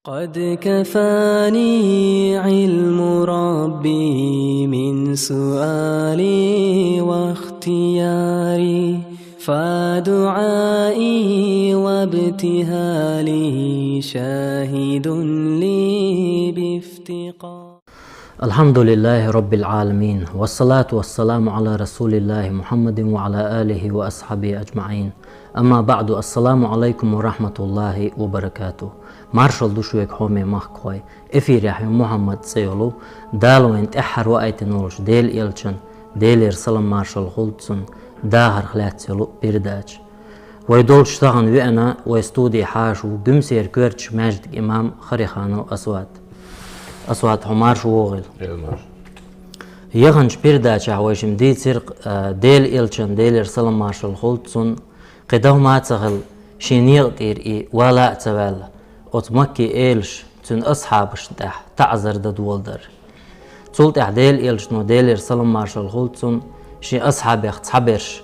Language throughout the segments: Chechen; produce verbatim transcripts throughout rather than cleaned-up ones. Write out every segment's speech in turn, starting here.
قد كفاني علم ربي من سؤالي واختياري، فدعائي وابتهالي شاهد لي بافتقار. الحمد لله رب العالمين، والصلاة والسلام على رسول الله محمد وعلى آله وأصحابه أجمعين. أما بعد، السلام عليكم ورحمة الله وبركاته. Маршал ду шуга, хьоме махкахой. Эфирехь ю Мухьаммад цӀе йолу, Дала вайна тӀаьххьара ваийтина волчу Делан элчан, Делера салам-маршалла хуьлда цунна, дахарх лаьцна йолу передача. Вай долчу тахана веана вай студи хьаша ву Гуьмсера коьртачу маьждиган имам Хариханов Асвад. Асвад, хьо марша вогӀийла. Эла марша. Яханчу передачехь вай шимма дийцира, а, Делан элчан, Делера салам-маршалла хуьлда цунна, кхин дахма а ца хилла, шен некъа тӀера и вала а ца ваьлла, оцу Маккин элаша цуьнан асхьабашна тӀехь таӀзар дан доладар. Цул тӀаьхьа Делан элчано, Делера салам-маршалла хуьлда цунна, шен асхьабех цхьаберш,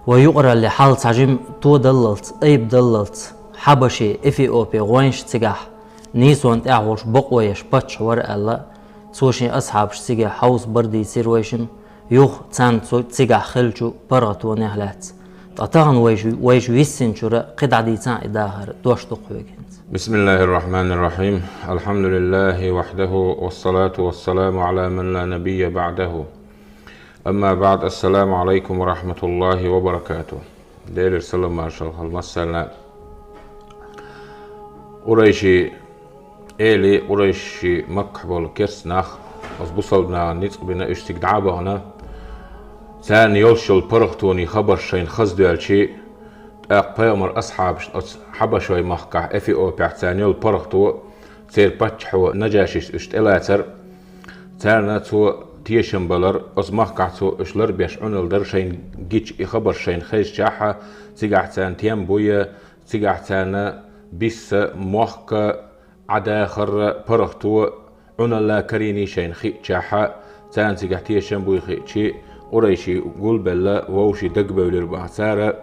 вай юкъаралле хьал цхьа жима тодаллалц, айбадаллалц, хьабаши, Эфиопи гӀойнаш цигахь нийсонан тӀехь волуш бакъо еш паччахь вара аьлла, цо шен асхьабаш цига хьовса бара дийцира вай шимма, юха царна цу цигахь хиллачу паргӀатонех лаьцна. Ткъа тахана вайша, вайша виссинчуьра кхидӀа дийцахь и дахар, дош ду-кх хьоьга хӀинца. بسم الله الرحمن الرحيم. الحمد لله وحده، والصلاة والسلام على من لا نبي بعده. أما بعد، السلام عليكم ورحمة الله وبركاته. Делера салам-маршалла хуьлда массарна. Къурайши эли, Къурайши Маккахь болу керста нах, оцу бусалба нахана ницкъ бина, уьш цига дӀа а бахана, царна йолуш йолу паргӀатонийн хабарш шайна хаза доьлчи, тӀаккха пайхамар асхьабашна оцу хьабашойн махкахь, Эфиопехь царна йолу паргӀато, церан паччахьо Наджашис уьш тӀелацар, царна цо тешам балар, оцу махкахь цо уьш ларбеш Ӏуналла дара, шайна гича и хабарш шайна хезчахьа, цигахь царна тем буй, цигахь царна бисса мохк Ӏадахар, паргӀато Ӏуналла карийний шайна хиъчахьа, царна цигахь тешам буй хиъчи, къурайши гулбелла, вовшийн дагабевлира бах цара,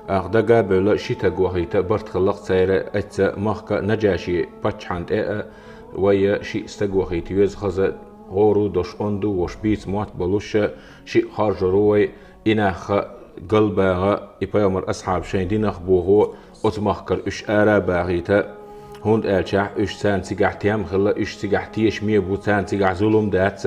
ах дага а бевлла, ши стаг вахийта барт хилла-кх церан, эцца махка Наджаши паччахьна тӀе а, вай шиъ стаг вахийта веза хаза, гӀору дош онду вош бийца мотт болуш, шиъ хоржур ву вай, и нахха галбагӀа, и пайхамар асхьаб шайн динах бохо, оцу махкара уьш ара а бахийта, хӀунда аьлчахь уьш царна цигахь тем хилла, уьш цигахь тешаме бу, царна цигахь зулум дац,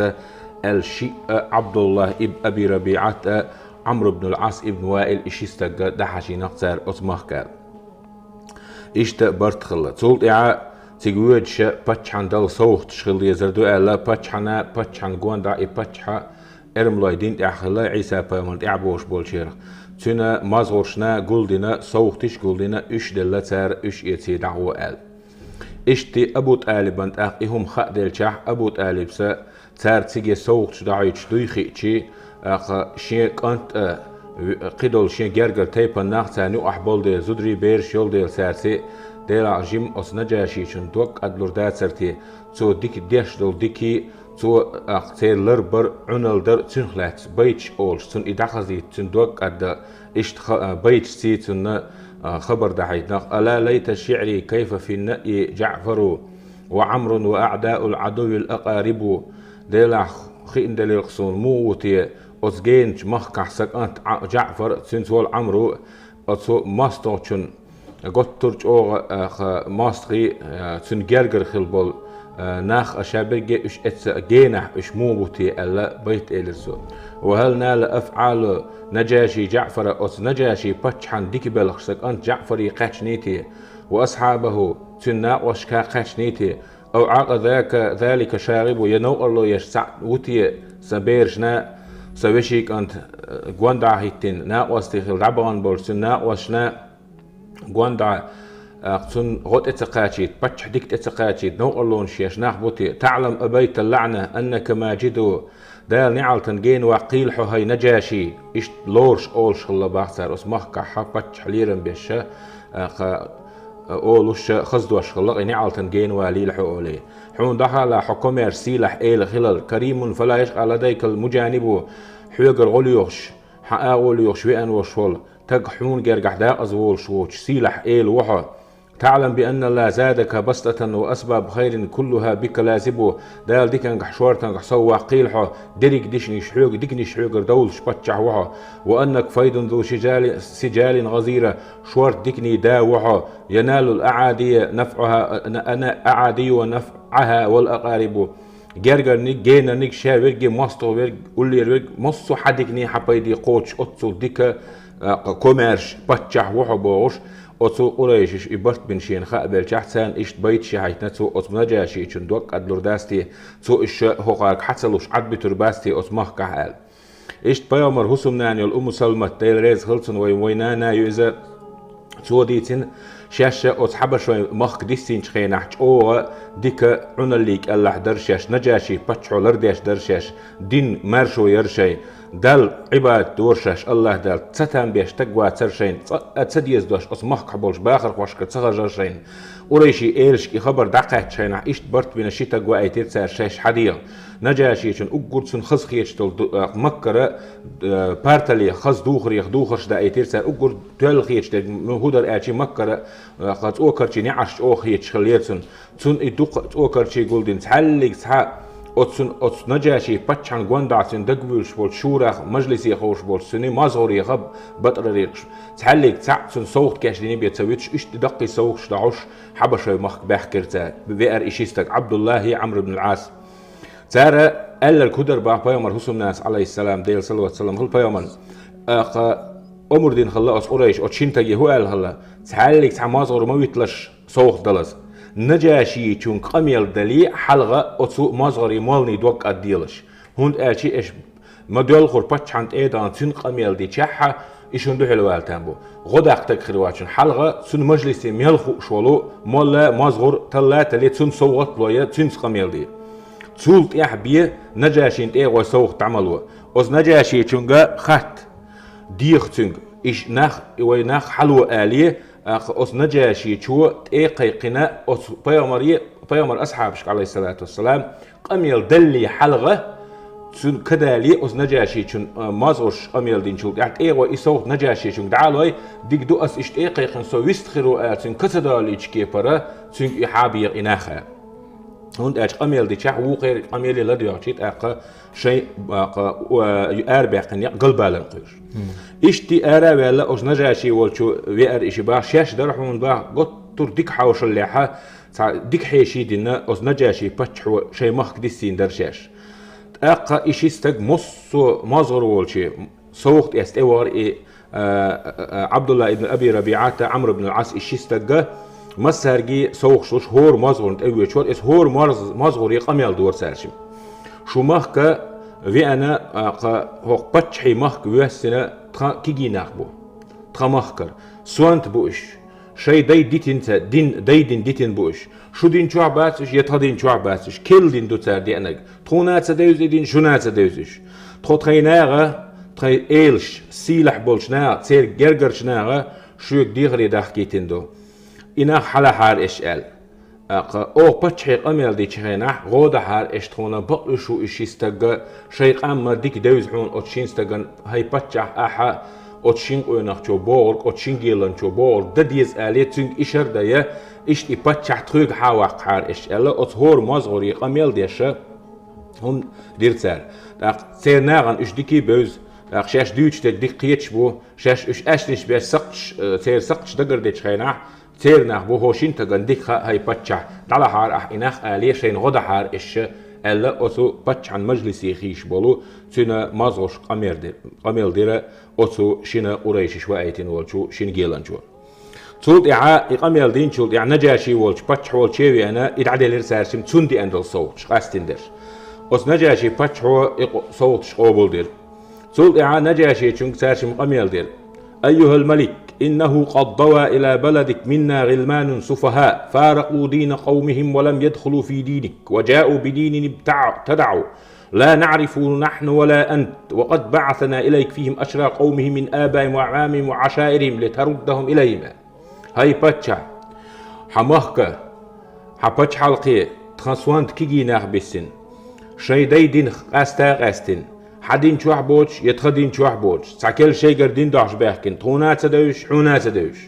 аьлла шиъ а, Ӏабдуллах ибн Аби РабиӀат а, Ӏамр ибн ал-Ӏас ибн Ваил, и ши стаг дӀахьажийна-кх цара оцу махка. Иштта барт хилла. Цул тӀаьхьа цига воьдуша паччахьна дала совгӀаташ хила дезар ду аьлла, паччахьна, паччахьна гондӀа и паччахьа эрмалой дин тӀехь хилла, Ӏийса-пайхамар тӀаьхьа бохуш болчерах. Цуьнан мозгӀаршна гулдина, совгӀаташ гулдина, уьш делла цара, уьш эций дӀагӀо аьлла. Иштта Абу ТӀалибан тӀаккха и хӀума хаа делчахь, Абу ТӀалибса цара циге совгӀаташ дӀахьуьйтуш дуй хиъчи, аха, шен кӀант а, ви-, кхидолу шен гергара тайпан нах царна юкъахь болу дела, зударий бераш йолу дела цаьрций, делахь жима оцу Наджашийчун дог кӀадлур дацар те, цо дика деш долу дикий, цо, аха, церан ларбар, Ӏуналла дар цуьнах лаьцна байташ олуш, цунна и дӀахазийта, цуьнан дог кӀадда, иштта ха-, а, байташций цунна, а, хабар дахьийтинарх: «Ала лайта шиъри кайфа фи наъи ЖаӀфару ва Ӏамрун ва аъдаул Ӏадувил акъарибу». Делахь хиъна делира-кх суна, муха ву те оцу геначу махкахь сан кӀант Ӏа-, ЖаӀфар, цуьнца волу Ӏамру, оцу мостагӀчун готтур чӀогӀа, а, ха-, мостагӀий, а, цуьнан гергара хила болу, а, нах, а, ша берриге уьш эцца генахь уьш муха бу те аьлла, байт элира цо. «Ва хӀал нала афӀалу Наджаши ЖаӀфара», оцу Наджаши паччахьан дика белхаш сан кӀант ЖаӀфаре кхаьчний те, «ва асхьабаху», цуьнан накъосташка кхаьчний те, «ав Ӏакъадака залика шагӀибу», я новкъарло еш цхьаъ ву те сан берашна, сан вешин кӀант, э, гондӀа хӀиттина, накъостий хила дӀабахана болчу цуьнан накъосташна гондӀа, а, цунна гӀо тӀе ца кхачийта, паччахь дика тӀе ца кхачийта, новкъарлонаш еш нах бу те? «ТаӀлам абайта лаӀна аннака маджиду», Дала неӀалтан гена ваккхийла хьо, хӀай Наджаши, иштта лоруш олуш хилла бах цара оцу махкахь, хьан паччахь лерам беша, а, кха, а, олуш, а, хаздош хилла, и неӀалтан гена валийла хьо олий. Хьуна дӀахала хьо комаьрша сийлахь эла хилал, «каримун фала яшкъа ладайкал муджанибу», хьоьгара гӀо лоьхуш, хьан агӀо лоьхуш веана волуш волу, таг хьуна гергахь дакъаза волуш воцуш сийлахь эла ву хьо. تعلم بأن الله زادك بسطة وأسباب خير كلها بك لازب. Дала дикангахь, шортангахь сов ваккхийла хьо, дерриг дишнаш хьоьга, диканаш хьоьгара довлуш паччахь ву хьо. وأنك فيض ذو سجال, سجال غزير, шорта диканийн да ву хьо. ينال الأعادي نفعها, أعادي ونفعها والأقارب. Гергарниг, генарниг, ша верг, мостагӀа верг, уллера верг, массо а хьан дикане, хьан пайде кхочуш оццул дика, а, комаьрша паччахь ву хьо бохуш, оцу къурайшаша и барт бина шена хаа белчахь, царна иштта байт ши хьайтина, цо оцу Наджашичун дог кӀадлур дац те, цо иша хӀокхарга хьан ца луш Ӏадбитур бац те оцу махкахь аьлла. Иштта пайхамар хӀусамнана йолу Умму Салмат, Дела реза хила цунна, вай, вай нана ю иза, цо дийцина, шаьш оцу хьабашойн махка диссинчу хенахь чӀогӀа дика Ӏуналлий кӀеллахь дара шаьш, Наджаши паччахьо лардеш дара шаьш, дин маршо яра шайн, Далла Ӏибадат дора шаьш, АллахӀ Далла, ца там беш стаг вацара шайн, цкъа а ца дезадош оцу махкахь болчу бахархошкара ца хажара шайн. Къурайши элашка и хабар дӀакхаьччу хенахь, иштта барт бина ши стаг ваийтира цара шаьш хьан дегӀан. Наджашичун уггар цунна хаза хеташ долу ду-, а, Маккара, а, парталех, хаза духарех духарш даийтира цара, уггар тоьлла хеташ дерг, ну, хӀун дара аьлча, Маккара, а, цӀокарчий неӀарш чӀогӀа хеташ хиллера цунна. Цунна и дукха цӀокарчий гулдина, цхьаьллиг цхьа оцу, оцу Наджаши паччахьан гондахь цуьнан дагавуьйлуш волчу шурах, мажлисе ховш болчу цуьнан мозгӀурех а, батӀарарекхаш, цхьаьллиг цхьаъ цунна совгӀат кечдина бен ца вуьтуш, иштта даккхий совгӀаташ дохьуш, хьабашойн махка баьхкира цара, веара и ши стаг, Ӏабдуллахи Ӏамр ибн ал-Ӏас. Цара аьлларг хӀун дара боху пайхамар хӀусамнанас, Ӏалайхиссалам, Делан салават-салам хуьлда пайхамарна. ТӀаккха омра дина хилла оцу къурайша, оцу шина стаге хӀун аьлла хилла: «Цхьаьллиг цхьа мозгӀур ма виталаш совгӀат далаза. Наджашичунга къамел дале, хьалха оцу мозгӀарийн молланийн дог кӀадделаш. ХӀунда аьлча аша ма доьлхура паччахьан тӀе а дахана, цуьнга къамел дичахьа, и шуна дуьхьал вала там бу. ГӀо даккха стаг хир вацунна хьалха, цуьнан мажлисе мел хууш волу молла, мозгӀур талла а тале, цунна совгӀат а ло, я цуьнца къамел де. Цул тӀаьхьа бен Наджашин тӀе а гӀой совгӀат дӀа ма ло. Оцу Наджашичунга хатта, деха цуьнга, иша нах, и вай нах хьало але, тӀаккха оцу Наджашичо тӀе а кхайкхина, оцу пайхамаре, пайхамар асхьабашка, Ӏалайхиссалату вассалам, къамел далле хьалха, цуьнан ка дале, оцу Наджашичун, а, мозгӀарш къамел динчул тӀаьхьа тӀе а гӀой и совгӀат Наджашичунга дӀа а лой, дика ду, ас иша тӀе а кхайкхина, со вист хир ву аьлла, цуьнан ка ца далийчу кепара, цуьнга и хьа беха и нах», аьлла. ХӀунда аьлча къамел дичахь, вукхеран къамеле ладоьгӀчий, тӀаккха шайн, а, кха, а, арабаьккхина некъ галбалан кхуьуш. Иштта ара а ваьлла, оцу Наджаши волчу веара и ши бах, шаьш дара хьуна бах, готтур дика хьошаллехьа, цхьа дика хьеший дина, оцу Наджаши паччахьо шайн махка диссийна дара шаьш. ТӀаккха и ши стаг массо а мозгӀур волчу совгӀат эцна тӀевахара и, а, а, а, Ӏабдулла ибн Аби РабиӀата, Ӏамр ибн ал-Ӏас, и ши стагга массаьрга совгӀаташ луш, хӀора мозгӀурна тӀевоьдуш вара. Иза хӀора моз-, мозгӀуре къамел дора цаьршимма. Шу махка веана, а, кха, хӀокху паччахьий махка воьссина тхан кегий нах бу. Тхан махкара. Сонта бу уьш. Шайн дай дитина ца, дин, дай дин дитина бу уьш. Шу дин чохь бац уьш, я тхан дин чохь бац уьш. Керла дин ду цара деанарг. Тхуна а ца девза и дин, шуна а ца девза уьш. Тхо тхайн наха, тхайн элаш, сийлахь болчу наха, церан гергарчу наха шуьга дехаре дахкийтина ду. И нах хьалахьара эш аьлла. ТӀаккха оха паччахье къамел дичу хенахь, гӀо дахьара эш тхуна, бакъ уьш ву и ши стагга, шайн къам ма дика девза хьуна оцу шин стаган, хӀай паччахь, ахьа оцу шин къонахчо бохург, оцу шин геланчо бохург дан деза алий, цуьнга и шар дан я, иштта и паччахь тхоьга хьа ваккхахьара эш аьлла, оцу хӀора мозгӀуре къамел деша, хӀума дира цара. ТӀаккха церан нахана уьш дика бевза, тӀаккха шаьш дуьйцуш дерг дика кхеташ бу, шаьш уьш аьшнаш беш сакхташ, э, церан сакхташ дагардечу хенахь, церан нах бу, хӀо шин стагана дика хаьа, хӀай паччахь, дӀалахьара ахь и нах алий, шайна гӀо дахьара эш, аьлла, оцу паччахьан мажлисе хийш болу цуьнан мозгӀуш къамел ди-, къамел дира оцу шина къурайшиш ваийтина волчу шин геланчо. Цул тӀаьхьа и къамел динчул тӀаьхьа Наджаши волчу паччахьо волчу а веана, и дӀаделира цаьршимма цунна деана долу совгӀаташ къастина дерш. Оцу Наджаши паччахьо и къо-, совгӀаташ къобалдира. Цул тӀаьхьа Наджашичунга цаьршимма къамел дира: «أيها الملك، إنه قد ضوى إلى بلدك منا غلمان سفهاء فارقوا دين قومهم ولم يدخلوا في دينك وجاءوا بدين ابتع-، ابتدعوا لا نعرفه نحن ولا أنت، وقد بعثنا إليك فيهم أشرار قومهم من آبائهم وأعمامهم وعشائرهم لتردهم إليهم». ХӀай паччахь, хьан махка, хьан пачхьалкхе тхан сонта кегий нах биссина. Шайн дай динах къаста а къаьстина, хьан дин чохь боцуш я тхан дин чохь боцуш, цхьа керла шайгара дин дохьуш баьхкина, тхуна а ца девзаш, хьуна а ца девзаш.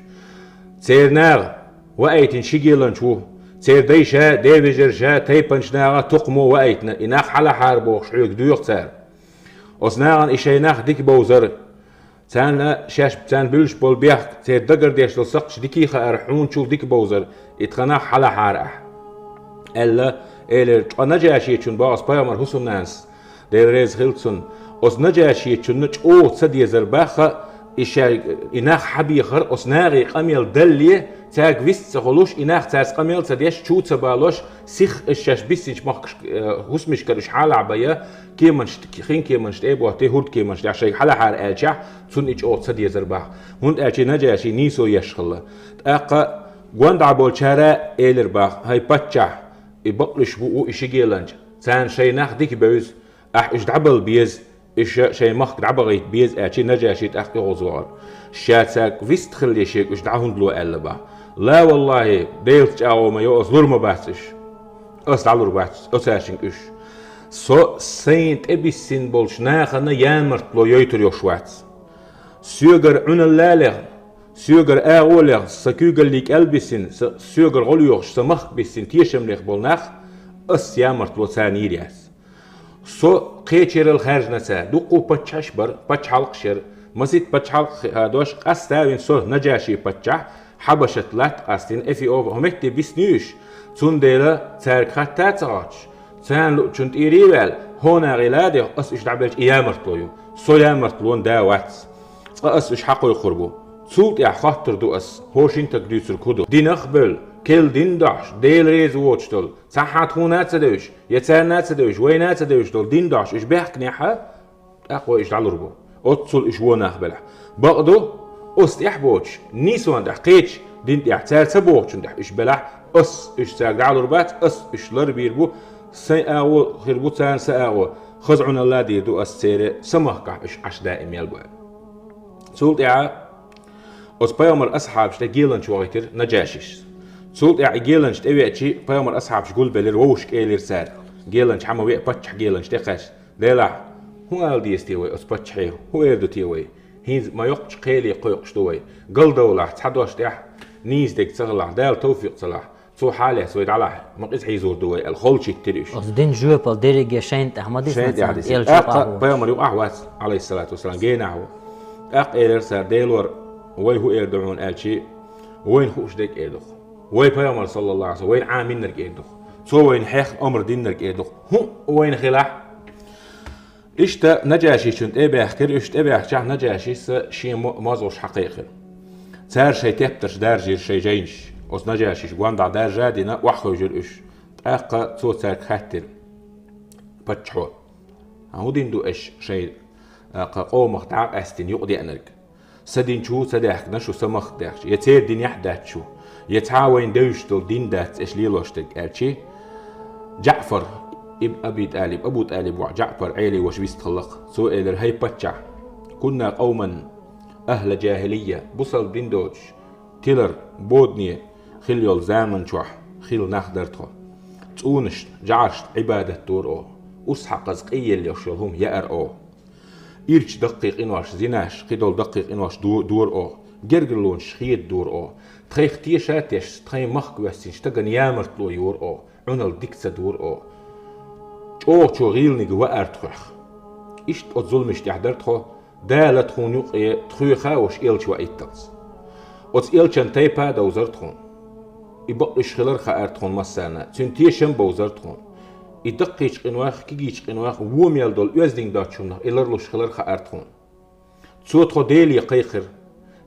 Церан наха, ваийтина ши геланча ву. Церан дайша, девежарша, тайпанча наха, тукхамо ваийтина, и нах хьалахьара бохуш хьоьга доьху цара. Оцу нахана и шайн нах дика бовзар, царна шаьш, царна буьллуш болу бехк, церан дагардеш долу сакхташ дика хаьара, хьуначул дика бовзар, и тхан нах хьалахьара ахь, аьлла, элира. Ткъа Наджашечун боху оцу пайхамар хӀусамнанас, Дела реза хилла цунна, оцу Наджашечунна чӀогӀа ца дезар баха, и ша, и нах хьабехар оцу нахе къамел далле, цаьрга вист ца хуьлуш, и нах цаьрца къамел ца деш, чу ца балош, сиха аш шаьш биссинчу махкаш-, э, хӀусамашкара уьш хьалахьа бая, кеманаш, хин кеманаш тӀе а бохтий, хӀорд кеманаш тӀехь шайга хьалахьара аьлчахь, цунна и чӀогӀа ца дезар баха. ХӀунда аьлча Наджаши нийсо еш хилла. ТӀаккха гондӀа болчара элира баха: «ХӀай паччахь, и бакълуьйш бу, ву и ши геланча. Царна шайн нах дика бевза, ахь уьш дӀабала беза, уьш шайн махка дӀабахийта беза», аьлча Наджаши тӀаккха оьгӀазвахара. Ша цаьрга вист хилале шега уьш дӀа хӀунда ло аьлла баха. «Ла валлахьи, Делаца чӀагӀо ма йо, аса лур ма бац уьш. Ас дӀалур бац оцаьршинга уьш. Со сайн тӀебиссина болчу нахана ямартло йойтур йолуш вац. Соьгара Ӏуналла а лехна, соьгара агӀо а лехна, сан куьйгаллий кӀел биссина, сан, соьгара гӀо лоьхуш, сан махка биссина тешам леха болу нах, ас ямартло царна йийр яц. Со кхечерал хаьржина ца, дуккха а паччахьаш бара, пачхьалкхаш яра, масийтта пачхьалкх а хадош, къаста а вина со, Наджаши паччахь, Хьабашат латта къастийна, Эфиопа, хӀун метте биснуьйш, цундела цаьрга хатта а ца хоттуш, царна луучунна тӀера а ваьлла, хӀонах гӀила а дехна, ас уьш дӀабелча и ямартло ю. Со ямартлонан да вац. Цкъа ас уьш хьакхойкхур бу. Цул тӀаьхьа хоттур ду ас, хӀокху шина стага дуьйцург хӀун ду. Динах а бевлла, керла дин а дохьуш, Дела реза воцуш долу, цхьа а тхуна а ца девзаш, я царна а ца девзаш, вайна а ца девзаш долу дин а дохьуш, уьш баьхкинехь а, тӀаккха вай уьш дӀалур бу. Оццул уьш вон нах белахь. Бакъду, оцу тӀехь боцуш, нийсонан тӀехь, кхечу дин тӀехь, цара ца бохучун тӀехь уьш белахь, ас уьш цаьрга дӀалур бац, ас уьш ларбийр бу, сайн агӀо хир бу царна сан агӀо, хаза Ӏуналла а дийр ду ас церан, сан махкахь уьш Ӏаш даим мел бу», аьлла. Цул тӀаьхьа оцу пайхамар асхьабаш тӀе геланча вахийтира Наджашис. Цул тӀаьхьа и геланча тӀевеачи, пайхамар асхьабаш гулбелира, вовшашка элира цара: «Геланча хьан ма веа, паччахь геланча тӀе кхаьчна. Делахь, хӀун ала деза те вай оцу паччахье? ХӀун эр ду те вай? ХӀинца ма йоккхачу кхеле кхойкхуш ду вай. Галдовлахь, цхьа дош тӀехь нийса дерг ца хилахь, Дала тавфикъ ца лахь, цу хьалехь вай дӀалахь, ма къиза хьийзор ду вай», аьлла, холчийтира уьш. Оцу дин жоьпалла дерриге шайна тӀехь ма дисна. Шайна тӀехь дисна. ТӀаккха пайхамар юкъахь вац, Ӏалайхиссалату вассалам, генахь ву. ТӀаккха элира цара: «Делора, вай хӀун эр ду хьуна?» аьлчи, «Вайна хууш дерг эр ду-кх. Вай пайхамар, саллаллаху Ӏалайхи ва саллам, вайна Ӏамийнарг эр ду-кх. Цо вайна хьех амр диннарг эр ду-кх. ХӀун вайна хилахь?» Иштта Наджашичун тӀе а баьхкира уьш, тӀе а баьхкичахь, Наджашиса шен мо-, мозгӀуш хьакхайкхира. Цара шайн тептарш даржийра, шайн жайнаш. Оцу Наджашича гондӀа даржа а дина, охьахевшира уьш. ТӀаккха цо цаьрга хаьттира: «Паччахьо, хӀун дин ду аша шайн, а, кху къомах дӀа а къаьстина юкъадеанарг? Сан дин чу ца даьхкина шу, сан махка даьхча, я церан динехь а дац шу, я цхьа а вайна девзаш долу дин дац аша лелош дерг», аьлчи, Джаъфар ибн Аби ТӀалиб, Абу ТӀалиб воӀ Джаъфар, Ӏелий ваша вистхилла-кх, цо элира: «ХӀай паччахь, кунна къавман ахла джахилийя, бусалба дин доцуш, тилар, бодане хилла йолу заман чохь хилла нах дара тхо. ЦӀунашна, жӀарашна Ӏибадат дора оха, усхьакхаза къеелла йолуш йолу хӀума яара оха. Ирча даккхий къинош, зинаш, кхидолу даккхий къинош ду-, дора оха, гергарлонаш хеда дора оха. Тхайх теша а тешаш, тхайн махка воьссинчу стагана ямартло йора оха, Ӏуналла дика ца дора оха. ЧӀогӀачо гӀийланиг ваара тхох. Иштта оцу зуламаш тӀехь дара тхо, Дала тхуна юкъе тхоьха а волуш элча ваийталц. Оцу элчан тайпа а довзара тхуна. И бакъ уьш хилар хаьара тхуна массарна, цуьнан тешам а бовзара тхуна. И даккхийчу къинойх, кегийчу къинойх вон мел долу оьзданг доцучунах и ларлуш хилар хаьара тхуна. Цо тхо Деле кхайкхира,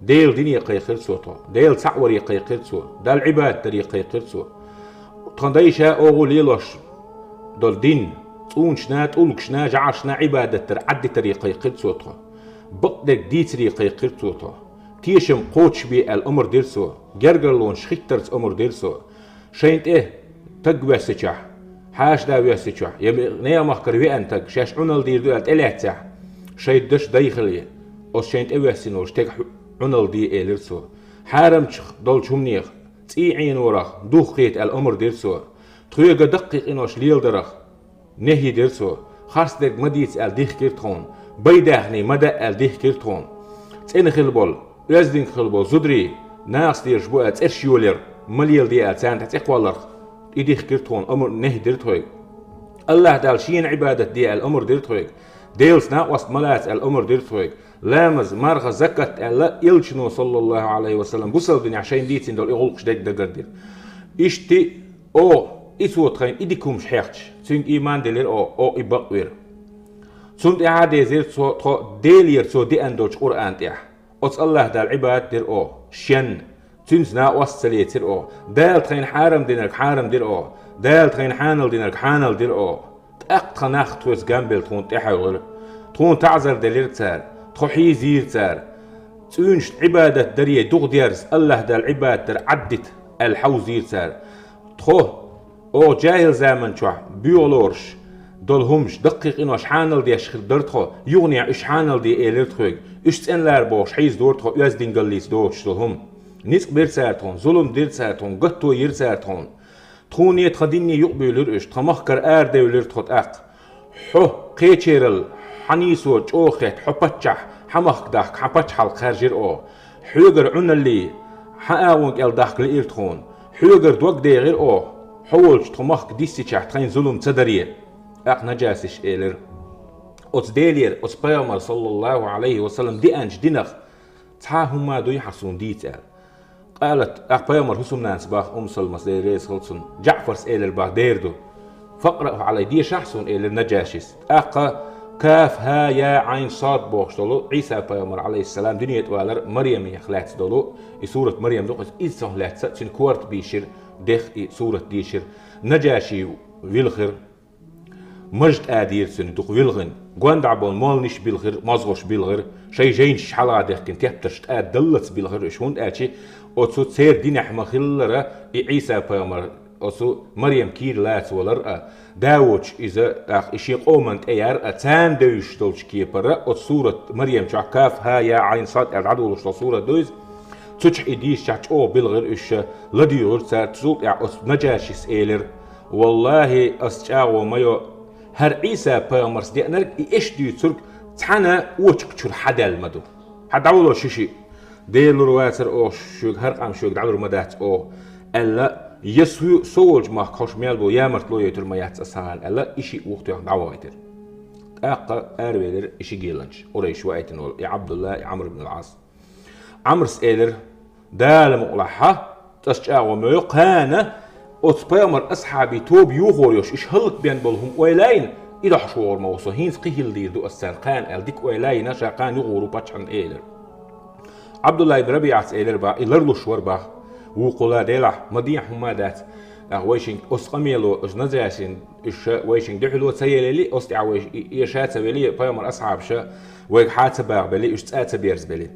Делан дине кхайкхира цо тхо, Делан цхьаъ варе кхайкхира цо, Далла Ӏибадат даре кхайкхира цо. Тхан дайша, оха лелош долу дин, цӀунашна, тӀулгашна, жӀарашна Ӏибадат дар Ӏаддитаре кхайкхира цо тхо. Бакъдерг дийцаре кхайкхира цо тхо. Тешам кхочушбе аьлла омра дира цо, гергарлонаш хиттарца омра дира цо. Шайна тӀе стаг воьссичахь, хьаша да воьссичахь, я нехан махкара веана стаг, шаьш Ӏуналла дийр ду аьлла тӀелаьццехь, шайн даш дай хиле, оцу шайна тӀе воьссина волчу стеган Ӏуналла де, элира цо. Хьарамчех долчу хӀуманех, цӀий Ӏенорах, духхета аьлла омра дира цо. Тхоьга даккхий къинош леладарах нехӀи дира цо. Харцдерг ма дийца аьлла дихкира тхуна, бай даьхний ма даа аьлла дихкира тхуна. ЦӀена хила болу, оьзданг хила болу зударий, нахаца лелаш бу аьлла цӀераш йолаелар, ма леладе аьлла, царна тӀа цӀе кхолларх, и дихкира тхуна, амр, нехӀ дира тхоьга. АллахӀ Дала шена Ӏибадат де аьлла, амр дира тхоьга. Делаца накъост ма лаца аьлла, амр дира тхоьга. Ламаз, марха, закат аьлла, Элчано, саллаллахӀу Ӏалайхи ва саллам, бусалба динехь шайна дийцина долу и гӀуллакхаш дерг дагардира. Иштта, оха, и цо тхайна и дика хӀумаш хьехча, цуьнга ийман делира оха, оха и бакъвира. Цунна тӀаьхьа дезира цо, тхо Делера цо деана долчу Къуръан тӀехь. Оцу АллахӀ Далла Ӏибадат дира оха, шен, Цуьнца накъост ца лецира оха. Дала тхайна хьарам динарг хьарам дира оха. Дала тхайна хьанал динарг хьанал дира оха. ТӀаккха тхан нах тхоьца гамбелла тхуна тӀаьхьавелира. Тхуна таӀзар делира цара. Тхо хьийзийра цара. ЦӀуьнашна Ӏибадат даре духадерза, АллахӀ Далла Ӏибадат дар Ӏаддита аьлла хьовзийра цара. Тхо, оха жаьхӀил заман чохь боьха лоруш долу хӀумаш, даккхий къинош хьанал деш хир дара тхо, юханехь уьш хьанал де элира тхоьга. Уьш цӀена лара бохуш хьийзадора тхо оьздангаллица доцуш долу хӀума. Ницкъ бира цара тхуна, зулам дира цара тхуна, гатто йира цара тхуна. Тхуне тхан динне юкъабуьйлира уьш, тхан махкара арадевлира тхо тӀаккха. Хьо кхечерал хьан нийсо чӀогӀа хетта, хьо паччахь, хьан махка дахка, хьан пачхьалкх хаьржира оха. Хьоьгара Ӏуналлий, хьан агӀон кӀел дахка лиира тхуна. Хьоьгара дог дехира оха. Хьо волчу тхан махка диссичахь тхайна зулам ца даре. ТӀаккха наджасиша элира: «Оцу Делера, оцу пайхамар, саллаллаху Ӏалайхи ва саллам, деанчу динах цхьа а хӀума дуй хьан суна дийца?» аьлла. Къалат, тӀаккха пайхамар хӀусамнанас баха, Умму Салмас, Дела реза хила цунна, Джаъфарс элира баха: «Дера ду». «Факъраъху Ӏалай, дешахьа суна», — элира наджашис. ТӀаккха: «Каф, хьа, я, Ӏайн, сод бохуш долу Ӏийса пайхамар, Ӏалайхиссалам, дуьне тӀе валар Марьямех лаьцна долу и сурат Марьям ду-кх иза, цунах лаьцна цуьнан корта бийшира, дех и сурат дийшира. Наджаши вилхира. Маж тӀадийра цуьнан дукха вилхина. Гондахь болу молниш билхира, мозгӀуш билхира, шайн жайнаш хьалха дехкина тептарш тӀадаллалц билхира уьш, хӀунда аьлча оцу церан динехь ма-хиллара и Ӏийса пайхамар, оцу Марьям кийра лаца валар а, да воцуш иза, тӀаккха и шен къоман тӀе яр а, царна девзаш долчу кепара оцу сурат Марьям чохь, каф, хьа, я, Ӏайн, сод аьлла дӀадолуш долу сурат ду иза. Цу чохь и дийшичахь чӀогӀа билхира уьш, ладуьйгӀира цара, цул тӀаьхьа оцу наджашис элира: «Валлахи, ас чӀагӀо ма йо, хӀара Ӏийса пайхамарс деанарг, и эш дуьйцург цхьана очакх чуьра хьадаьлла ма ду. Хьан дӀавало ши-шиъ. Дела лур вацара оха шуьга, хӀара къам шуьга дӀалур ма дац оха», — аьлла, «я со, со волчу махка хьош мел бу ямартло йойтур ма яц ас хьан», — аьлла, и шиъ вухатоьхна дӀавахийтира. ТӀаккха аравелира и ши геланча, Къурайш ваийтина волу и Ӏабдулла, и Ӏамр ибн ал-Ӏас. Ӏамрас элира: «Дала мукъалахь, хьа, ас чӀагӀо ма йо, кхана оцу пайхамар асхьабийн тоба юхор йолуш, уьш хӀаллакбен болу хӀума ойла а йина, и дохьуш вогӀур ма ву со, хӀинца кхин хила дийр ду ас царна кхана», — аьлла, дика ойла а йина, ша кхана юхор ву паччахьна тӀе элира. Ӏабдулла ибн Рабиъас элира баха, и ларлуш вара баха: «Вукхула, делахь, ма дехьа хӀума а дац. ТӀаккха вайшинга оцу къамело, оцу наджашин, уьш вайшинга дуьхьало ца елели, оцу тӀехь вайша и, и ша ца вели, пайхамар асхьабаша вайга хьа ца багӀабели, уьш цӀа ца берзабели.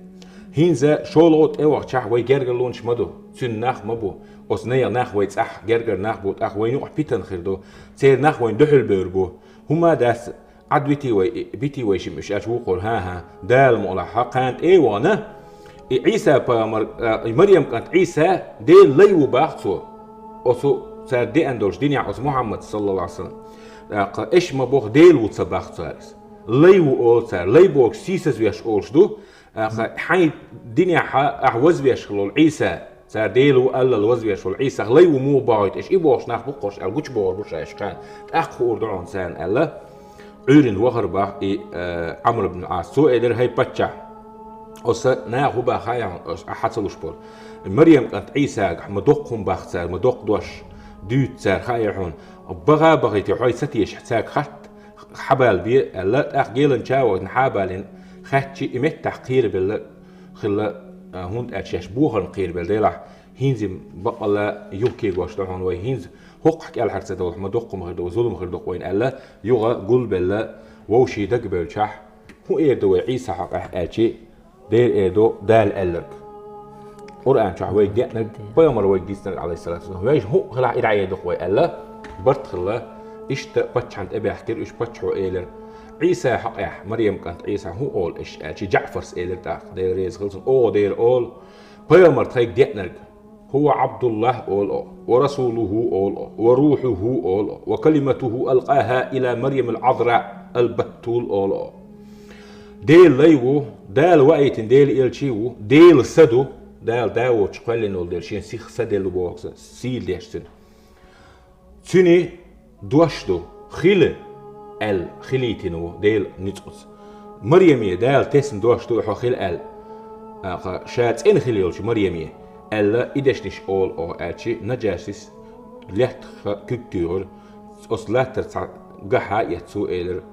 ХӀинца шолгӀа тӀе вахчахь, вай гергарлонаш ма ду, цуьнан нах ма бу, оцу нехан нах вай цӀахь гергара нах бу, тӀаккха вайна юкъахь питана хир ду, церан нах вайна дуьхьал бевр бу. ХӀума а дац, Ӏад вити вай, бити вайшимма уьш», — аьлча вукхура: «ХӀан-хӀа, Дала мукъалахь, хьа кхана тӀе а вахана, и Ӏийса пайхамар, а, и Марьям кӀант Ӏийса Делан лай ву баха цо. Оцу цара деана долчу динехь оцу Мухьаммад, саллаллаху Ӏалайхи ва саллам, тӀаккха эш ма боху, Дела ву ца баха цара иза. Лай ву олу цара, лай бохучу сийсазвеш олуш ду, тӀаккха хьайн динехь ахь вазвеш хилла волу Ӏийса, цара Дела ву аллал вазвеш волу Ӏийсах лай ву муха бохуьйту эш, и бохуш нах бу-кх хӀорш», — аьлла, гучубохур бу ша уьш кхана. ТӀаккха хуур ду хьуна царна аьлла, Ӏуьйрина вахара баха и, э, Ӏамр ибн Ӏас. Цо элира: «ХӀай паччахь, оцу наха хӀун баха хаьий хьуна, ахь хьан ца луш болу? Марьям кӀант Ӏийсагахь ма доккха хӀума баха цара, ма доккха дош дуьйцу цара, хаьий хьуна. Баха а бахийта, хьо ца тешахь, цаьрга хатта, хьабала бе», — аьлла, тӀаккха гелан ча а вахана, хьабалийна хаьттича, и меттахь кхерабелла хилла, а, хӀунда аьлча шаьш бохарна кхерабелла, делахь, хӀинца баккъалла юхакегош ду хьуна вай, хӀинца хӀокхахь кӀелхьара ца довлахь, ма доккха хӀума хир ду, зулам хир ду-кх вайна аьлла, юха гулбелла, вовшийн дагабевллачохь, хӀун эр ду вай Ӏийса хьокъехь аьлча, Дера эр ду Дала аьлларг. Къуръан чохь вайга деанарг, пайхамар вайга дийцинарг, Ӏалайхиссалату вассалам, вайша хӀуъа хилахь, и дӀаэдо-кх вай аьлла, барт хилла, иштта паччахьна тӀебаьхкира уьш, паччахьо элира: «Ӏийса хьокъехь, Марьям кӀант Ӏийса хӀун олу эш?» — аьлча, Джаъфарс элира тӀаккха, Дела реза хила цунна: «Оха дера олу, пайхамар тхайга деанарг: „ХӀува Ӏабдуллахь“, — олу оха, „ва расулуху“, — олу оха, „ва рухьуху“, — олу оха, „ва калиматуху алкъаха ила Марьямил Ӏазраъ ал-Баттул“, — олу оха. Делан лай ву, Дала ваийтина Делан элчий ву, Делан са ду, Дала да воцуш кхоьллина волу дела, шен сих са делла боху аса, сийла деш цуьнан. Цуьнан дош ду, хила аьлла, хилийтина ву Дела ницкъаца. Марьяме Дала тесна дош ду хьо хила аьлла. Аха, ша цӀена хила йолчу Марьяме аьлла, и дешнаш олу оха аьлчи, Наджашис лаьттах куьг туьйхира, оцу латтара цхьа гахьа а эцна цо элира: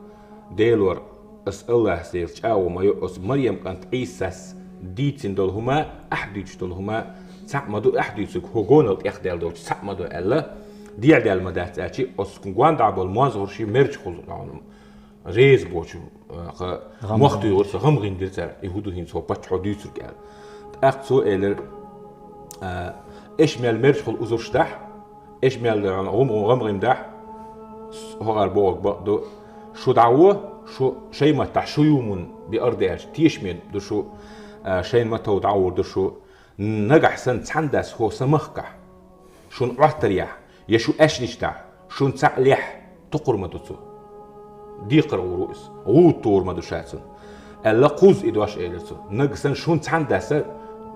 «Делора, ас Аллахьас дела чӀагӀо ма йо, оцу Марьям кӀант Ӏийсас дийцина долу хӀума, ахь дуьйцуш долу хӀума цхьаъ ма ду, ахь дуьйцург хӀокху гонал тӀехдаьлла доцуш цхьаъ ма ду», аьлла, дехьадаьлла ма дац аьлчи, оцу гонахь болу мозгӀарш мерчу хуьлу, реза бохучу, а, ха-, гӀам мохтуьйгӀура цо, гӀам гӀиндира цара, и хӀун ду хӀинца хӀо паччахьо дуьйцург аьлла. ТӀаккха цо элира: «А, эш мел мерчу хуьлу узурш дахь, эш мел гӀум-гӀум гӀам гӀим дахь, хӀокхара бохург бакъ ду, шу дӀагӀо, шу шайн маттахь шу юмун биар даьлча, тешаме ду шу, а, шайн маттахь дӀагӀур ду шу, нагахь санна цхьана дас хӀо сан махкахь шуна Ӏоттар яхь, я шу аьшнаш дахь, шуна цхьаъ лехь, токхур ма ду цо. Декхар гӀур ву иза, гӀуда тухур ма ду ша цунна», аьлла, кхузза и дош элира цо. Нагахь санна шуна цхьана даса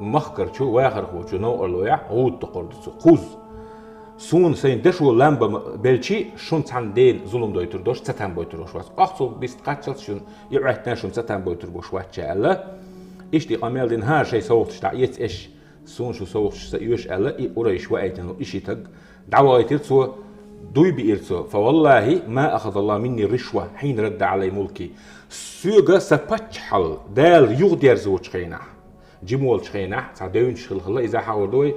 махкарчу, вахархочу новкъарло яхь, гӀуда токхур ду цо. Кхузза. Суна сайн дашо лам бан белчи, шуна цхьана дена зулам дойтур долуш, цатам бойтур долуш вац. Ахцул бист кхаччалц шуна и Ӏоьттина, шуна цатам бойтур болуш вац ша аьлла. Иштта и къамел дина, хӀара шайн совгӀаташ дӀаэца эш, суна шу совгӀаташ са оьшу аьлла, и Къурайш ваийтина и ши таг дӀавахийтира цо, дуй биира цо: «Фа валлахи, ма ахазаллаху минни ришва, хьийна радда Ӏалай мулки». Соьга сан паччахьалла Дала юхадерзочу хенахь, жима волчу хенахь, цхьа девнаш хилла хилла, иза хьахор ду вай,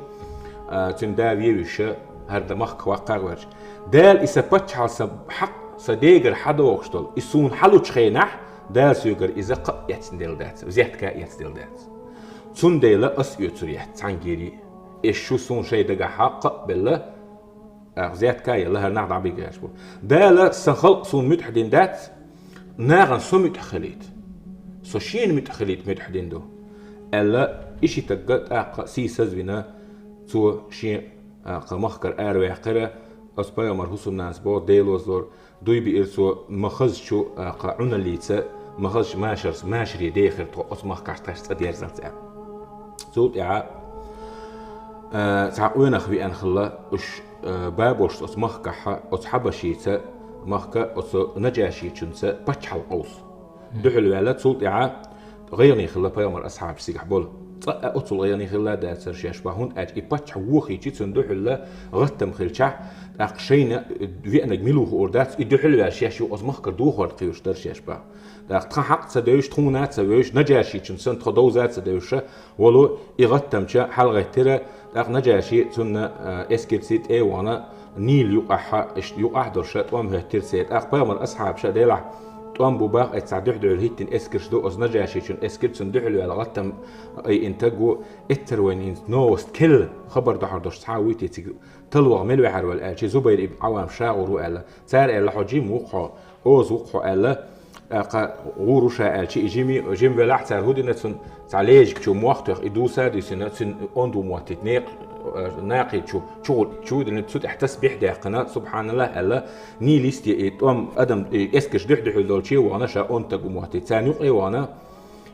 а, цуьнан да вевиша, хӀара дан махка ваккхагӀ верча. Дала и сан паччахьалла, сан хьакъ, сан дегара хьадогӀуш долу, и суна хьалучу хенахь, Дала соьгара иза кхаъ эцна делла дац, взятка эцна делла дац. Цундела ас оьцур яц цхьаьнггери. Эш шу суна шайн дагахь хьакъ а белла, а, взятка а елла, хӀара нах дӀабигаш бу. Дала сан халкъ суна муьтӀахь дина дац, нахана со муьтӀахь хилийта. Со шена муьтӀахь хилийта муьтӀахь дина ду, аьлла, и ши тагга тӀаккха сийсазвина, цо шен, а, кха махкара араваьккхира, оцу пайхамар хӀусамнанас боху, Делозлор, дуй биира цо, ма хазачу, а, кха Ӏуналлица, ма хазачу машарца, машаре дехира тхо оцу махкахь тхаьш цӀа дерзалц аьлла. Цул тӀаьхьа, а, цхьа къонах веана хилла, уьш, а, бабошца оцу махкахь, оцу хьабашица, махка оцу Наджашичунца паччахьалла къовса. Дуьхьал ваьлла, цул тӀаьхьа гӀайгӀане хилла пайхамар асхьабаш цигахь болу. Цкъа а оццул гӀайгӀане хилла дацара шаьш бах, хӀунда аьлча и паччахь вохийчи, цуьнан дуьхьал гӀаттам хилчахь, тӀаккха шайна веанарг мила ву хуур дац, и дуьхьал ваьлла шаьш юкъа оцу махкара дохор кхуьйсуш дара шаьш бах. ТӀаккха тхан хьакъ ца девзаш, тхуна ца вевзаш, Наджашичун санна тхо довза ца девзаш, волу и гӀаттамча хьалагӀеттира, тӀаккха Наджаши цунна, а, эскарций тӀе а вахана, Нил юкъахьа, иштта юкъахь долуша тӀом хӀоьттира церан. ТӀаккха пайхамар асхьабаша делахь тӀом бу бах, эццахь дуьхь-дуьхьал хӀиттина эскарш ду, оцу Наджашичун эскар, цунна дуьхьал ваьлла гӀаттам айина таг ву, эццара вайна хӀинца новость келла, хабар дохьур долуш цхьа а вуй те цига, талваха мила ваьхьар вала аьлчи, Зубайр ибн Ӏаввам ша гӀур ву аьлла. Цара аьлла: «Хьо жима ву-кх хьо, оза ву-кх хьо», аьлла. ТӀаккха гӀур ву ша аьлчи, и жима, жима велахь, цара хӀун дина цунна, цхьа лежиг чу мох тоьхна, и дуса а дуьсина, цуьнан онда ву моттийта некъ, а, накхий чу, чу гӀур, чу дина, цу тӀехь тасбихь даьккхина, субхьаналлахӀ аьлла, Нил йисте и тӀом адам, и эскарш дуьхь-дуьхьал долче а вахана, ша онда таг ву моттийта. Царна юкъе а вахана,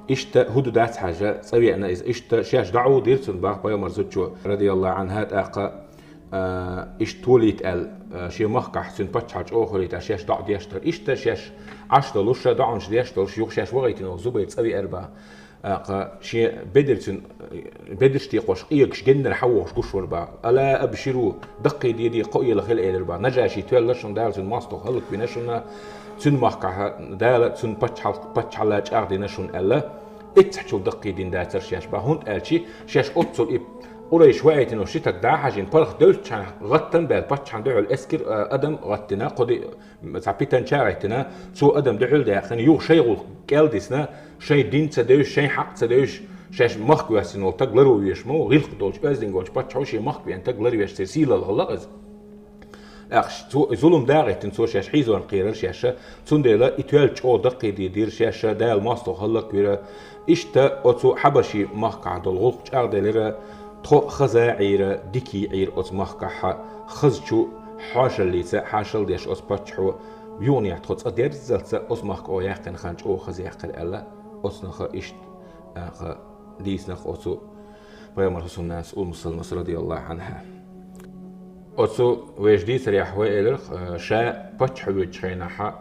иштта хӀун ду дац хьажа, цӀа веана иза, иштта шаьш дӀа Ӏу дира цунна бах пайхамар зудчо, радияллахӀу Ӏанхьа, тӀаккха, а, иштта толийта аьлла, а, шен махкахь цуьнан паччахьалла чӀогӀа хуьлийта шаьш доӀа деш дара. Иштта шаьш Ӏаш долуш, ша доӀанаш деш долуш, юха шаьш вахийтина волу Зубайр цӀа веара бах. ТӀаккха шен бедарцуьнан, бедарш текхош, къегаш геннара хьан вохуш гуш вара бах. «Ала абширу, даккхий де, де, кхоъ ела хила», элира бах. Наджаши тоьлла шуна, Дала цуьнан мостагӀа хӀаллаквина шуна, цуьнан махкахь Дала цуьнан паччахьал-, паччахьалла чӀагӀдина шуна аьлла. Эццахьчул даккхий дина дацара шаьш бах, хӀунда аьлчи шаьш оццул и Къурайш ваийтино ши таг дӀа а хьажийна, паргӀат девллачхьана гӀаттам баьлла, паччахьан дуьхьал эскар, а, адам гӀаттина, кхо ди-, цхьа питанча а гӀеттина, цо адам дуьхьал даьккхина, юха шайн гӀуллакх кӀел дисна, шайн дин ца девзаш, шайн хьакъ ца девзаш, шаьш махка воьссина волу таг ларво везаш ма ву, гӀиллакх долчу, оьздангаллин паччахьо шен махка веана таг ларвеш, церан сийлалла хӀаллакъ иза. ТӀаккха цо и зулам дагӀиттина, цо шаьш хьийзорна кхерара шаьш, цундела и тоьлла чӀогӀа даккхий де дира шаьш, Дала мостагӀа хӀаллаквира. Иштта оцу хьабаши махкахь долу гӀуллакх чӀагӀделира, тхо хаза а Ӏийра, дика а Ӏийра оцу махкахь, хазачу хьошаллица, хьошалла деш оцу паччахьо, юханехьа тхо цӀа дерззалца оцу махка оха яьккхина хан чӀогӀа хаза яьккхира аьлла, оцу наха иштта, а, ха, дийцинарг оцу Пайхамар хӀусамнас Умму Салмас радияллаху анхьа. Оцу вешан дийцарехь вай элира, э, ша паччахь воьдучу хенахь,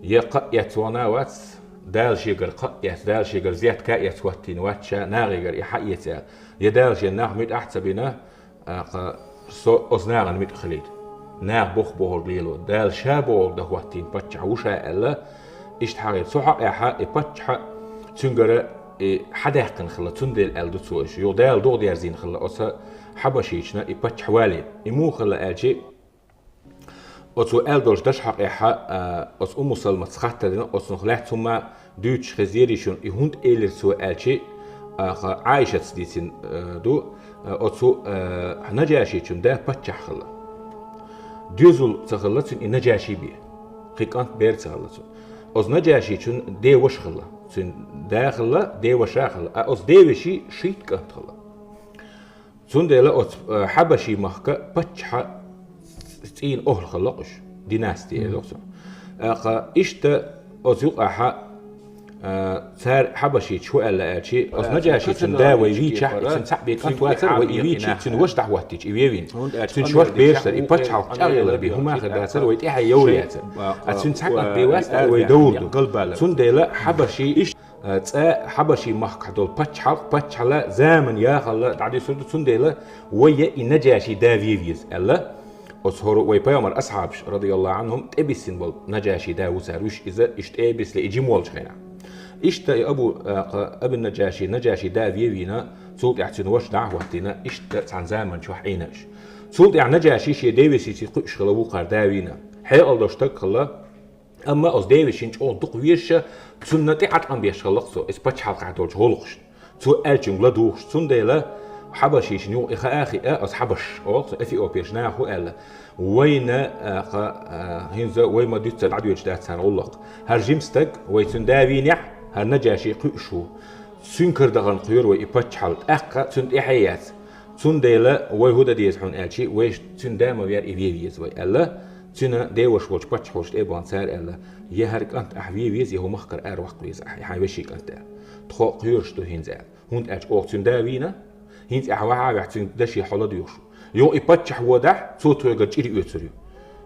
я кхаъ эцна вац, Дала шегара кхаъ эцна, Дала шегара зетка эцна хӀоттийна вац ша, нахегара и хьаэца аьлла. Я Дала шен нах муьтӀахь а ца бина, а, кха, со оцу нахана муьтӀахь хилийта. Наха бохург лело, Дала ша бохург дан хӀоттийна паччахь ву ша аьлла, иштта хьахийра. Цу хьокъехь и паччахь цуьнгара и хьадаьккхина хилла, цундела аьлла ду цо иштта. Юха Дала догӀа дерзийна хилла оцу хьабашичунна и паччахь валийна. И муха хилла аьлча, оцо аьлла долчу дашан хьокъехь, а, оцу Умму Салматс хаттар дина, оцунах лаьцна хӀумма дуьйцуш хезира шуна, и хӀунда элира цо аьлча, а, кха, Ӏайшатс дийцина, а, ду, а, оцу, а, Наджашичун да паччахь хилла. Доьзал ца хилла цуьнан и Наджаши бен. Кхин кӀант бер ца хилла цуьнан. Оцу Наджашичун деваша хилла. Цуьнан да хилла, деваша хилла. А оцу девешин шийтта кӀант хилла. Цундела оцу, э, Хьабаши-махка паччахьан цӀийнан охӀла хилла уьш, династи элира цунах. ТӀаккха иштта оцу юкъахь, э, цара Хьабашичо хӀун аьлла аьлча, оцу Наджашичун да вай вийчахь, и цуьнан цхьаъ бен кӀант вацара, вай и вийча, цуьнан ваша дӀахӀоттийча, и вевина. Цуьнан шоьш бераш дара, и паччахьалкх чӀагӀъялар бен хӀума хир дацара, вай тӀаьхье йовр яцара. А цуьнан цхьа кӀант бен вац, вай довр ду. Цундела Хьабаши иштта Э, цкъа Хьабаши-махкахь долу паччахьалкх, паччахьалла заман яхалла дӀадуьсур ду, цундела вай я и Наджаши да вен веза, аьлла. Оцу хӀора вай пайхамар асхьабаш, радияллаху анхум, тӀебиссина болу Наджаши да ву цара, вуьш иза, иштта тӀебисла и жима волчу хенахь. Иштта и Абу, э, кха, Абин-Наджаши, Наджаши да вен вийна, цул тӀаьхьа цуьнан ваша дӀа а хӀоттийна, иштта цхьана заман чохь Ӏийна уьш. Цул тӀаьхьа Наджаши шен девесийций кхуьуш хилла вукхара да вийна. Хьекъал долуш стаг хилла, Амма оцу девешин чӀогӀа дукха везаш, цунна тӀе Ӏаткъам беш хилла-кх цо, иза паччахьалкхехь долчу гӀуллакхашна. Цо аьллачуьнга ладугӀуш, цундела Хьабашишна юха и хаа а хиъна, оцу хьабашаш олу-кх цо, эфиопеш наха ву аьлла. Вайна, а, кха, а, хӀинца вай ма-дуьйццара дӀадоьдуш дац царна гӀуллакх. ХӀара жима стаг, вай цуьнан да вийнехь, хӀара Наджаши кхуьуш ву. Цуьнан кара дахарна кхоьру вай и паччахьалла, тӀаккха цуьнан тӀаьхье яц. Цундела вай хӀун дан деза хьуна аьлча, вайша цуьнан да ма вер, и вен веза вай, аьлла. Цуьнан деваша волчу паччахьалкхашна тӀе а бахана цара аьлла: «Я хӀара кӀант ахь вен веза, я хӀокху махкара араваккха веза ахь, и хьайн вешин кӀант», – аьлла. «Тхо кхоьруш ду хӀинца», – аьлла. «ХӀунда аьлча оха цуьнан да вийна, хӀинца ахь вахьа а ваьхьа, цуьнан даши хьо ладугӀуш ву. Юха и паччахь водахь, цо тхоьгара чӀир оьцур ю».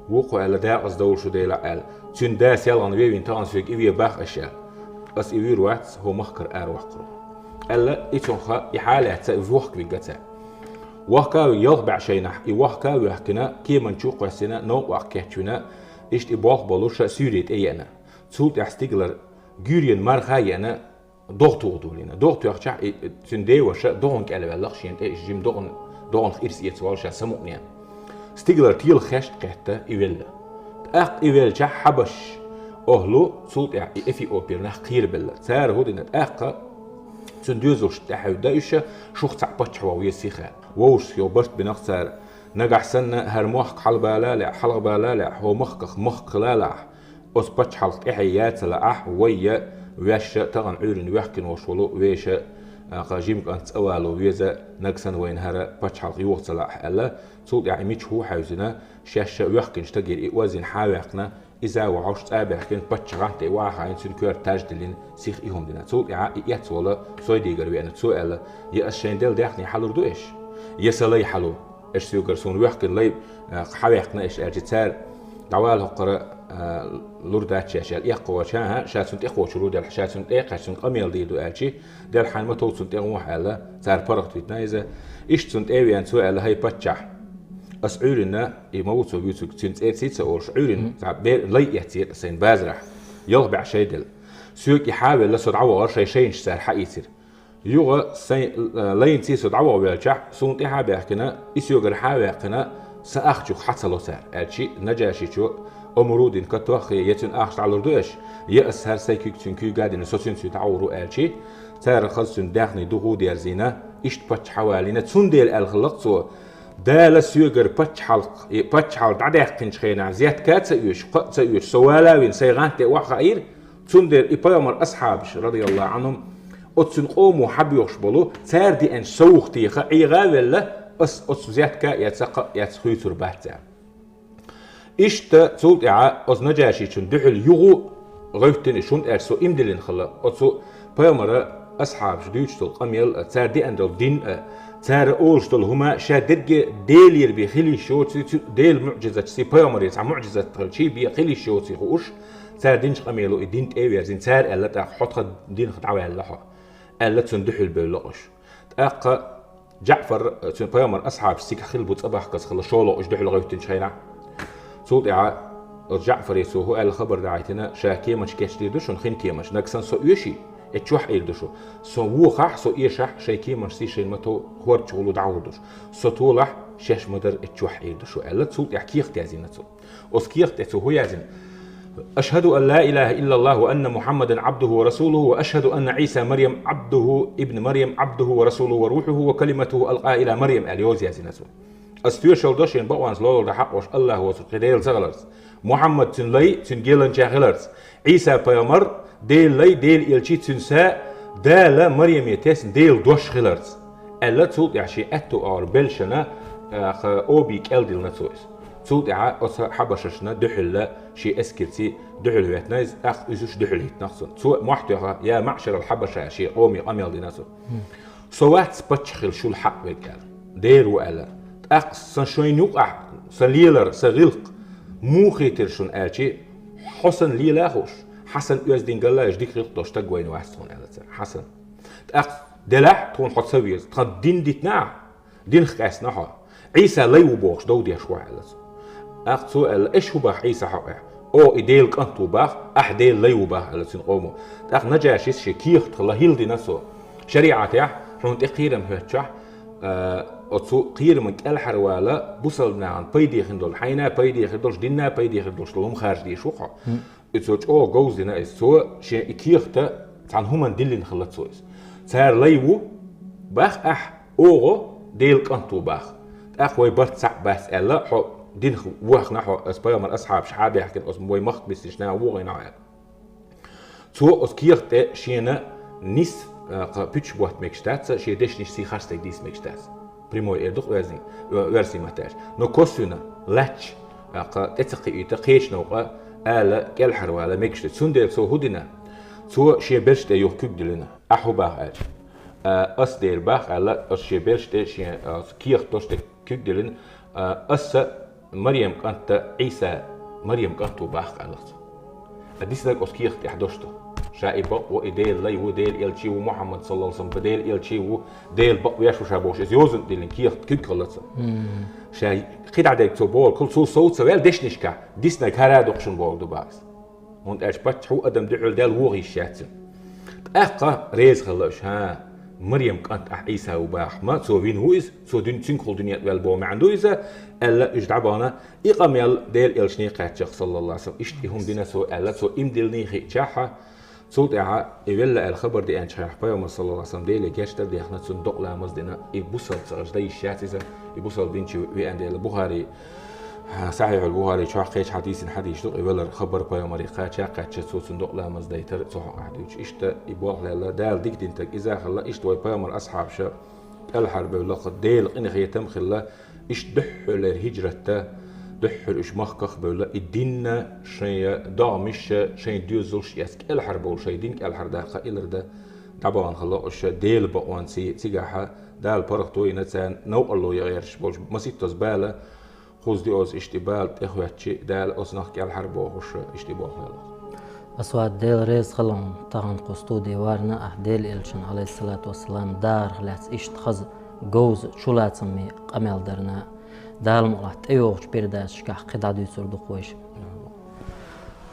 «Ву-кх», – аьлла, – «декъаза довла шу, Делахь», – аьлла. «Цуьнан да селхана вен вийна, тахана соьга и вен боху аш», – аьлла. «Ас и вуьйр вац, хӀокху махкара араваккхур ву», – аьлла, и цунах и хьа а лаьцна вохка вигна цара. Вохка а вигна, ялх бӀе шайнахь и вохка а воьхкина, кеман чу а кхоьссина, новкъа кхечвина, иштта и болх болуш Суьйре тӀе еана. Цул тӀаьхьа стигалара гуьйренан марха а еана, догӀа тоха долийна. ДогӀа тоьхчахь и, и цуьнан деваша догӀан кӀел ваьлла-кх шена тӀе, и жима догӀан, догӀанах ирс эца волуш ша самукъанена. Стигалара телахь хешна кхетта и велла. ТӀаккха и веллачахь хьабашаш охӀла, цул тӀаьхьа и эфиопера нах кхерабелла. Цара хӀун дина тӀаккха, цуьнан доьзалшна тӀаьхьа хьаьвда уьш, шух цхьаъ паччахь вогӀу веза сиха. Вовшашка юха барт бина-кх цара: «Нагахь санна хӀара мохк хьалабала а лаьа, хьалхабала а лаьа, хӀокху махках махка хила а лаахь, оцу паччахьалкх тӀаьхье яц а лаахь, вай я ваьшша тахана Ӏуьйранна воьхкина волуш волу вешан, а, кха, жима кӀант цӀа вало веза, нагахь санна вайна хӀара паччахьалкх йоха ца лаахь», – аьлла. Цул тӀаьхьа и мичахь ву хьаьвзина, шаьш а воьхкина стагера и озийна хьа а ваьккхина, иза а вахьуш цӀа а баьхкина, паччахьан тӀе ваха а хаийна, цуьнан коьрта таж а диллина, сиха и хӀума дина. Цул тӀаьхьа и эцна волу сойдигара веана, цо аьлла: «Я ас шайна делла даьхни хьалур ду аш? Я сан лай хьалу? Аш соьгара суна воьхкина лай, а, хьаваьккхина аш», – аьлча, цара: «ДӀавала хӀокхара, а, лур дац шаьш», – аьлла, эккхаваьлча, хӀан-хӀа, ша цуьнан тӀе кхочур ву делахь, ша цуьнан тӀе а кхаьчча, цуьнан къамел дийр ду аьлча, «Делахь хьайна ма тов цунна тӀе гӀонах», – аьлла, цара паргӀат витина иза. Иштта цунна тӀе а веана, цо аьлла: «ХӀай паччахь, ас Ӏуьйранна, и ма ву цо вуьйцург, цуьнан цӀе ца олуш, Ӏуьйранна цхьа бер-, лай эццера сайна базарахь, ялх бӀе шай делла. Соьга и хьа а велла, со дӀавахара, шайн шайнаш цара хьаийцира. Юха сайн, э, лайнций со дӀаваха ваьлчахь, суна тӀаьхьа а баьхкина, и соьгара хьа а ваьккхина, сан ахча юха хьа ца ло цара», – аьлча, Наджашичо омра дина: «Катоххе, я цуьнан ахча дӀалур ду аш, я ас хӀара сайн куьг цуьнан куьйга а дина, со цуьнца дӀагӀур ву», – аьлча, цара хаза цуьнан даьхни духу а дерзийна, иштта паччахь хьавалийна. Цундела аьлла хилла-кх цо: «Дала соьгара паччахьалкх, и паччахьалла дӀадаьккхинчу хенахь, зетка а ца оьцуш, кхаъ а ца оьцуш, со вала а вина, сайн гӀант тӀе охьахаийра, цундела и пайхамар асхьабаш, радияллаху анхум, оцу цуьнан къомо хьабоьхуш болу, цара деанчу совгӀатех Ӏеха а велла, ас оцу зетка а эцна, кхаъ а эцна хуьйцур бац», – аьлла. Иштта цул тӀаьхьа оцу Наджашичун дуьхьал юха а гӀевттина, хӀунда аьлча цо иман диллина хилла оцу пайхамара, Асхьабаш дуьйцуш долу къамел а, цара деана долу дин а, цара олуш долу хӀума ша дерриге Делера бен хила йиш йоций, цу Делан муӀжизатчий, пайхамарера цхьа муӀжизат хилчий бен хила йиш йоций хууш, цара динчу къамело и дин тӀе а верзина, цара аьлла тӀаккха: «Хьо тхан динах дӀаваьлла хьо», аьлла, цунна дуьхьал бевлла уьш. ТӀаккха Джаъфар, цуьнан пайхамар асхьабаш цигахь хилла бу цӀа бахказа хилла, шолгӀа уьш дуьхьал гӀевттинчу хенахь. Цул тӀаьхьа оцу Джаъфаре цо хӀун аьлла хабар даийтина, ша кеманаш кечдийр ду шуна, хин кеманаш, нагахь санна со оьший, эцу чохь Ӏийр ду шу. Со вохахь, со эшахь, шайн кеманашций шайна ма тов, хӀорда чу гӀуллу дӀагӀур ду шу. Со толахь, шаьш ма-дарра эцу чохь Ӏийр ду шу, аьлла, цул тӀаьхьа кехат яздина цо. Оцу кехат тӀе цо хӀун яздина? «أشهد أن لا إله إلا الله وأن محمدا عبده ورسوله وأشهد أن عيسى مريم عبده ابن مريم عبده ورسوله وروحه وكلمته ألقاها إلى مريم», аьлла, йоза яздина цо. Ас тоьшалла до шена бакъонца лолла дан хьакъ волуш АллахӀ воцург кхин Дела ца хиларца, Мухьаммад цуьнан лай, цуьнан геланча хиларца, Ӏийса пайхамар Делан лай, Делан элчий, цуьнан са, Дала Марьяме тесна Делан дош хиларца, аьлла, цул тӀаьхьа шен аьтту агӀор белшана, а, ха, оби кӀел диллина цо иза. Цул тӀаьхьа оцу хьабашашна дуьхьал шен эскарций дуьхьал хӀоьттина иза, тӀаккха иза уьш дуьхьал хӀиттина цунна. Цо мохь тоьхна: «Я маӀшарал хьабаша», шен къоме къамел дина цо. «Со вац паччахь хила шул хьакъ верг», аьлла. «Дера ву», аьлла. «ТӀаккха сан шайна юкъахь, сан лелар, сан гӀиллакх муха хийтира шуна?» аьлчи, «Хьо санна лела а хууш, хьан санна оьздангалла а еш дика гӀиллакх долуш стаг вайна вац тхуна», аьлла цара. «Хьан санна. ТӀаккха делахь тхуна хьо ца веза, тхан дин дитина ахь, динах къаьстина хьо. Ӏийса лай ву бохуш дов деш ву», аьлла цо. ТӀаккха цо аьлла: «Аша хӀун боху Ӏийса хьокъехь? Оха и Делан кӀант ву боху, ахь Делан лай ву боху», аьлла цуьнан къомо. ТӀаккха Наджашис шен кехат лахӀилла дина цо. ШариӀатехь хьуна тӀе кхерам хӀоьттичахь, а, оцу кхераман кӀелхьарвала бусалба нахана пайде хин долу, хьайна а пайде хир долуш, динна а пайде хир долуш долу хӀума харжа дезаш ву хьо. И цо чӀогӀа говза дина иза. Цо шен и кехат цхьана хӀуманна диллина хилла цо иза. Цара лай ву боху ахь, оха Делан кӀант ву боху. ТӀаккха вай барт цхьаъ бац аьлла, хьо динах вахана хьо, аса пайхамар асхьабаш хьа а баьхкина, аса вай махка бисинчу наха вогӀийна хьо аьлла. Цо оцу кехат тӀе шена нис, а, кха, пуьчаш ботта мегаш дац, шен дешнаш сий харцдерг дийца мегаш дац. Прямой эр ду-кх оьзданг, о-, оьрсийн маттахь аьлча. Но косвенно, лаьтташ, а, кха, тӀе ца кхиийта, кхечу новкъа ала кӀелхьарвала мегаш ду. Цундела цо хӀун дина? Цо шен берш тӀе юха куьг диллина. Ахь хӀун боху аьлча. А, ас дера боху аьлла, ас шен берш тӀе, шен, а, кехат дош тӀе куьг диллина. А, аса Марьям кӀант, Ӏийса Марьям кӀант ву боху аьлла цо. А диснарг оцу кехат тӀехь дош ду. Ша и бакъ ву, и Делан лай ву, Делан элчий ву, Мухьаммад саллаллаху алейхи ва саллям Делан элчий ву, Дела бакъ веш ву ша бохуш, иза йозанна диллина кехат куьг хилла цо. Ша кхидӀа дерг цо бохург хилла, цо сов ца ваьлла дешнашкахь, диснарг хӀара а дукха шуна бохург ду боху иза. ХӀунда аьлча паччахь ву, адам дуьхьал даьлла вогӀийша яц иза. ТӀаккха реза хилла уьш: «ХӀан, Марьям кӀант ахь Ӏийса ву боху, ма, цо вина ву иза, цо дуьн-, цуьнгахула дуьнен тӀе ваьлла боху маьӀна ду иза», аьлла, уьш дӀабахана, и къамел Делан элчане кхаьчча, саллаллаху алейхи ва саллям, иштта и хӀума дина цо аьлла, цо иман диллиний хиъчахьа, цул тӀаьхьа и велла аьлла хабар деанчу хенахь, пайхамар, саллаллаху алейхи ва саллям, Деле гечдар а дехна, цунна докъа ламаз а дина, и бусалба ца гӀаш дан йиш яц иза, и бусалба дин чу веана дела. Бухари, Сахьихьул Бухари чохь кхечахьа дийцина хьадис ду, и велар хабар пайхамаре кхача а кхаьчча, цо цунна докъа ламаз дайтар цу хьокъехь дуьйцуш. Иштта и болх лелла, Дала дика динарг иза а хилла, иштта вай пайхамар асхьабаша кӀелхьарбевлла, кху Делан къинхетам а хилла, иштта дуьххьарлера хӀижрат дан, дуьххьара уьш махках а бевлла, и динна шайн догӀмаш а, шайн доьзалш а эцна кӀелхьарбовла, шайн дин кӀелхьардаккха, илар дан дӀабахана хилла уьш Делан бакъонций. Цигахьа Дала паргӀато йина царна, новкъарло ян гӀерташ болчу масийттаза бала, кхуза диъаза иштта и бала тӀехӀоьттича, Дала оцу нах кӀелхьарбохуш, иштта и болх лелла. Асвад, Дела реза хила хьуна, тахана кху студе варна ахь, Делан элчан, алейхиссалату вассалам, дахарх лаьцна иштта хаза, говза, чулацаме къамел дарна. Дала мукъалахь, тӀейогӀучу передачашкахь кхин дӀадуьйцур ду-кх вайша.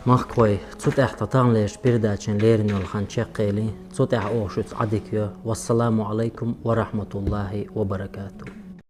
Махкахой, цу тӀехь тхан таханлерчу передачин лерина йолу хан чекхъели, цу тӀехь оха шуьца Ӏадика йо. Вассаламу алайкум ва рахматуллахи ва баракатух.